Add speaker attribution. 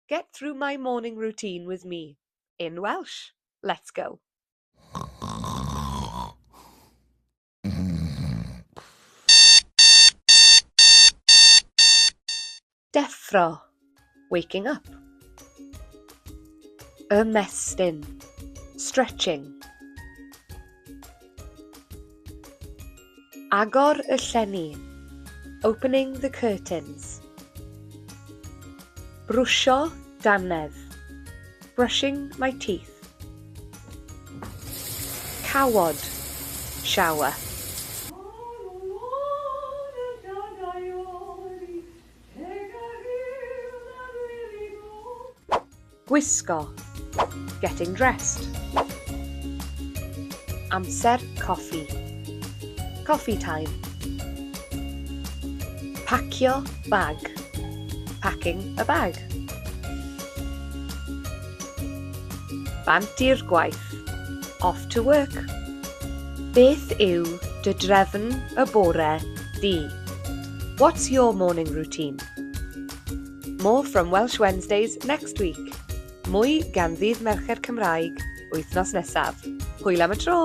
Speaker 1: Get through my morning routine with me, in Welsh. Let's go. Deffro, waking up. Ymestyn, stretching. Agor y llenni, opening the curtains. Brwsio dannedd, brushing my teeth. Cawod, shower. Gwisgo, getting dressed. Amser coffi, coffee time. Pacio bag, packing a bag. Bant i'r gwaith, off to work. Beth yw dy drefn y bore di? What's your morning routine? More from Welsh Wednesdays next week. Mwy gan Ddydd Mercher Cymraeg wythnos nesaf. Hwyl am y tro!